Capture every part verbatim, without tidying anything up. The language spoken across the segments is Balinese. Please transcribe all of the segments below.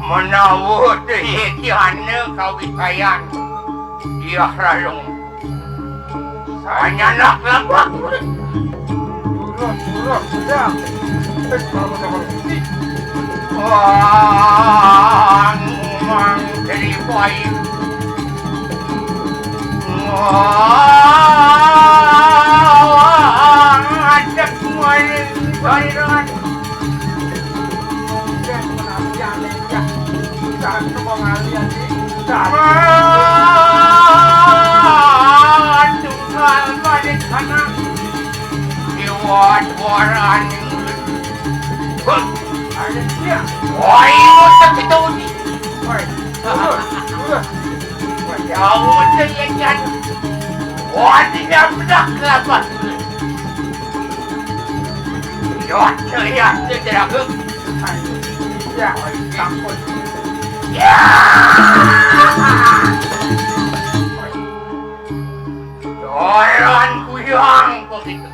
Menawa teu iki ana kawisayan, Diah Ralung. Sanyanak lapak. Suruh, suruh, sudah. Eh, kalau dah kalau putih. Wah, mang dari bayu. Wah, wah, ajak main dari dengan. Mungkin penantian ya. Kita semua ngalian nih. Aduh, kalau ada sana. Iwat warani. Huh. Ada dia. Woi, utak kita uji. Woi, turun, turun. Woi, jauh udah ya, Jan. Wah, dia bedak kelapa. Yo, yo, yo, yo, yo. Ya, ampun. Ya. Doran kuyang begitu.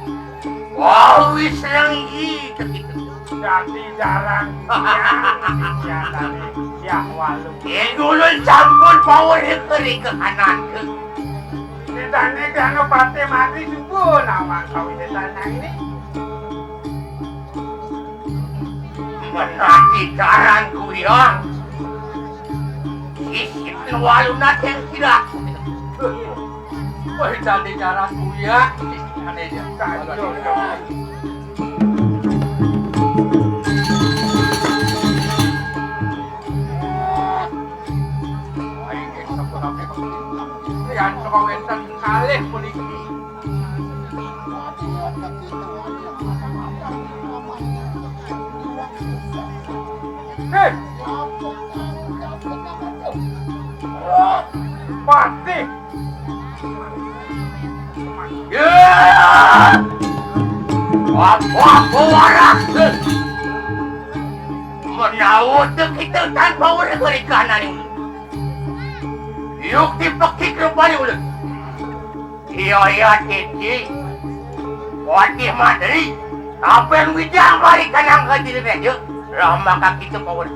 Wau wis lenggi begitu. Dadi jarang kuyang, ya, tadi. Ya, walu. Yen ulun sampun pawon keri ke kanan ke. Ditane kang pate mati subuh nawang kawin ditane ini. Menanti jaran kuyang. Sisian walu nating sira. Woi, tadi jaran kuyang. Aneh dia. Ayo, kita pulang ke. Yang sama wenten kalih puniki. Hei! Patih! Ya! Apa-apa waras! Menawa kita tanpa waras berikan ini. Yuk dipekik rupanya ulun. Iya, iya, Titi. Watih Madri, apa yang wijang mari kanang ka diri raja? Lah maka kita kawan.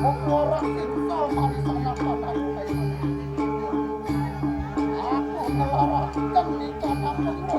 Aku ngelarang nikah sama lu.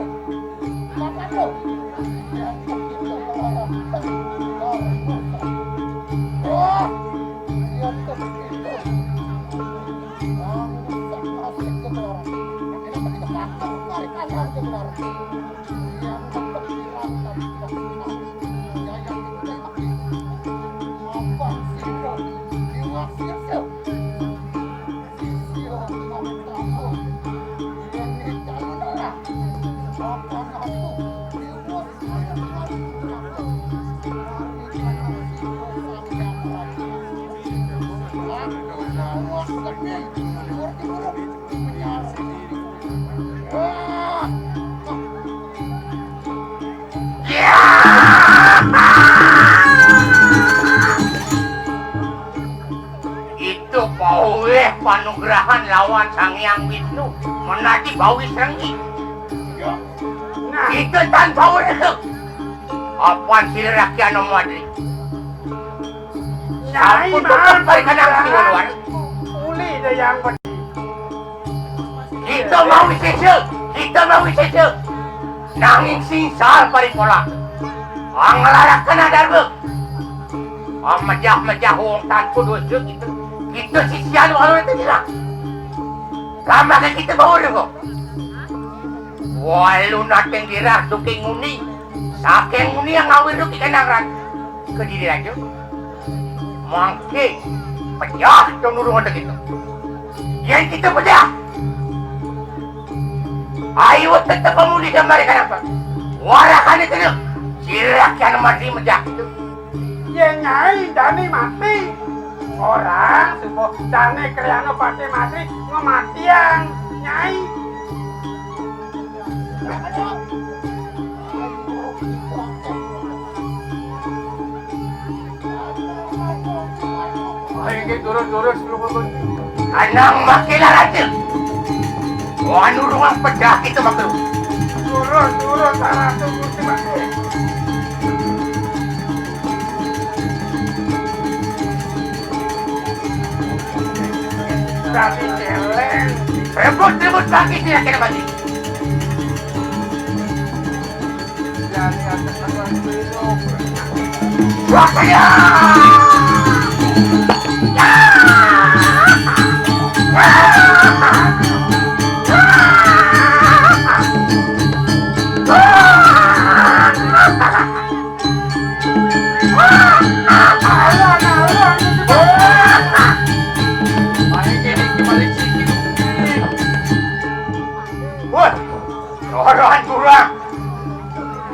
Panugrahan lawan Sang Hyang Wisnu, menati bawi srenggi. Nah. Kita tanpa urip. Apan sira rakyat Madri. Nyai sampun betul panugrahan. Uli dayang bedi. Kita mawisesa, kita mawisesa. Nanging singsal paripolah. Anglaraken adarbe. Amejah-mejah wong tanpa dosa kita. Kita sisian walu itu dirah. Kamake kita bawa kok. Walu nating dirah duke nguni. Saking nguni yang ngawir duke kenangan. Kediri aja. Mangke pejah to nurung ada kita. Yen kita pejah. Ayo tetep pemuli kembali kenapa? Warakan itu. Sirak yang mati mejah itu. Yen Nyai dani mati. Orang subuh dani kriano pati mati ngematian Nyai. Ayo, nggih, turun, turun, sebelum turun. Anang makilah raja. Wanu ruang pedah kita maklum. Turun, turun, saratu gusti mati. Tadi celeng. Rebut, rebut lagi dia kena mati. Wah, ora curang.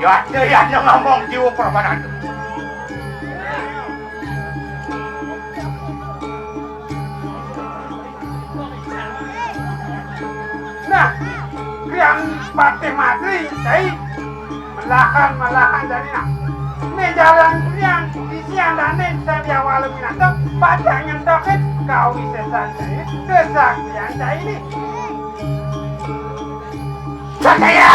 Ya ada yang ngomong jiwa permanen. Nah, Krian Patih Madri, cai melahan-melahan dari nah. Ini jalan Krian, isian dane saya awal minanto, pada nyentokin kau bisa saja, kesaktian cai ini. Satria!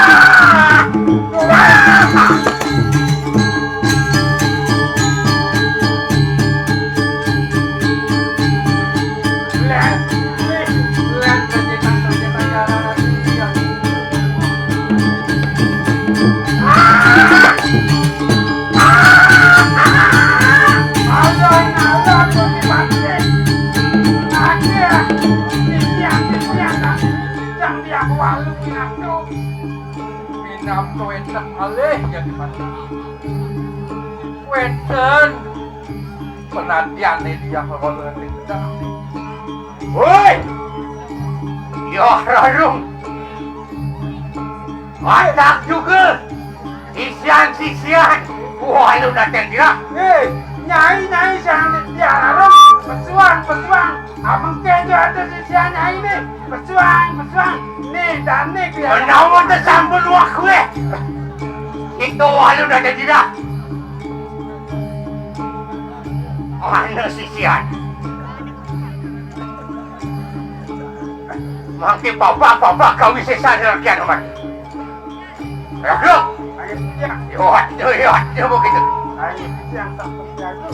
Minangka wénten alih jadi mati. Wénten penantian dia kalau. Woi, ya Rarung. Atak juga. Sisian, sisian. Wah, lu datang dia. Eh, nyai, nyai, jangan dia Rarung. Pesuang, pesuang. Amengke aja ada sisian nyai nih. Pesuang, pesuang. Nih, dan nih, biar menawa tesampun wah kowe. Itu walu dadi dirah. Ana sisian. Mangke bapak-bapak gawe sesane rakyat amat. Aduh. Ayo, ya. Yo, aduh, yo, aduh, begitu. Ayo, yang tak terjadi.